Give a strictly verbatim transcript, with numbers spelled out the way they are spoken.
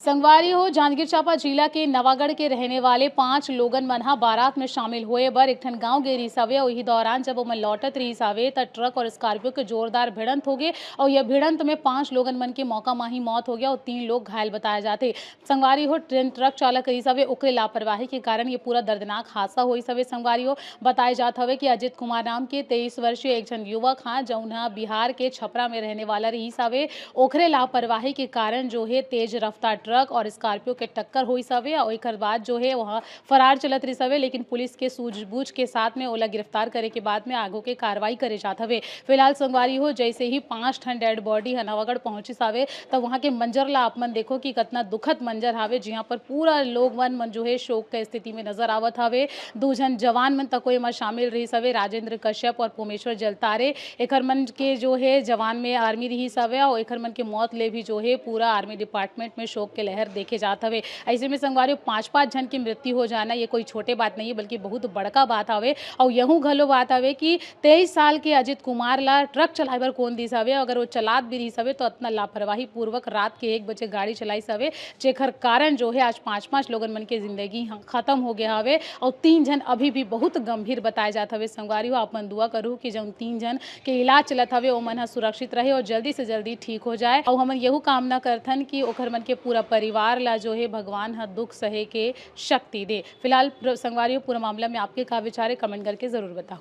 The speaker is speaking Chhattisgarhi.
संगवारी हो, जांजगीर चांपा जिला के नवागढ़ के रहने वाले पांच लोगन मन ह बारात में शामिल होए बर एक ठन गांव गे रिहिस हवे। वही दौरान जब ओमन लौटत रिहिस हवे, त ट्रक और स्कॉर्पियो के जोरदार भिड़ंत होगे और यह भिड़ंत में पांच लोगन मन के मौका म ही मौत हो गया और तीन लोग घायल बताए जाते। संगवारी हो, ट्रेन ट्रक चालक रिहिस हवे, ओकरे लापरवाही के कारण ये पूरा दर्दनाक हादसा होइस हवे। संगवारी हो, बताए जात हवे कि अजित कुमार नाम के तेईस वर्षीय एक झन युवक हा, जउन ह बिहार के छपरा में रहने वाला रिहिस हवे, ओखरे लापरवाही के कारण जो हे तेज रफ्तार ट्रक और स्कॉर्पियो के टक्कर होइस हवे और एकर बाद जो हे वह फरार चलत रिहिस हवे, लेकिन पुलिस के सूझबूझ के साथ में ओला गिरफ्तार करे के बाद में आगू के कार्रवाई करे जात हवे। फिलहाल संगवारी हो, जैसे ही पांच ठन डेड बॉडी ह नवागढ़ पहुंचिस हवे, तब वहां के मंजर ला आप मन देखो कि कितना दुखद मंजर हवे, जिहां पर पूरा लोग मन, मन जो हे शोक के स्थिति में नजर आवत हवे। दू झन जवान मन तको एमा शामिल रिहिस हवे, राजेंद्र कश्यप और पुमेश्वर जलतारे। एखर मन के जो हे जवान में आर्मी रिहिस हवे और एखर मन के मौत ले भी जो हे पूरा आर्मी डिपार्टमेंट में शोक के लहर देखे जात हवे। ऐसे में संगवारी हो, पांच पांच झन की मृत्यु हो जाना ये कोई छोटे बात नहीं है, बल्कि बहुत बड़का बात हवे। और यहू घलो बात हवे कि तेईस साल के अजित कुमार ला ट्रक चलाए बर कौन दिस हवे? अगर वो चलात भी रिहिस हवे, तो इतना लापरवाही पूर्वक रात के एक बजे गाड़ी चलाइस हवे, जेकर कारण जो हे आज पांच पांच लोगन मन के जिंदगी ह-, खत्म हो गया हवे और तीन झन अभी भी बहुत गंभीर बताए जात हवे। संगवारी हो, आप मन दुआ करू कि जउन तीन झन के इलाज चलत हवे, ओमन ह सुरक्षित रहे और जल्दी से जल्दी ठीक हो जाए। और हमन यहू कामना करथन कि ओखर मन के पूरा परिवार ला जो हे भगवान ह दुख सहे के शक्ति दे। फिलहाल प्र-, संगवारी हो, पूरा मामला में आपके का विचार है, कमेंट करके जरूर बताओ।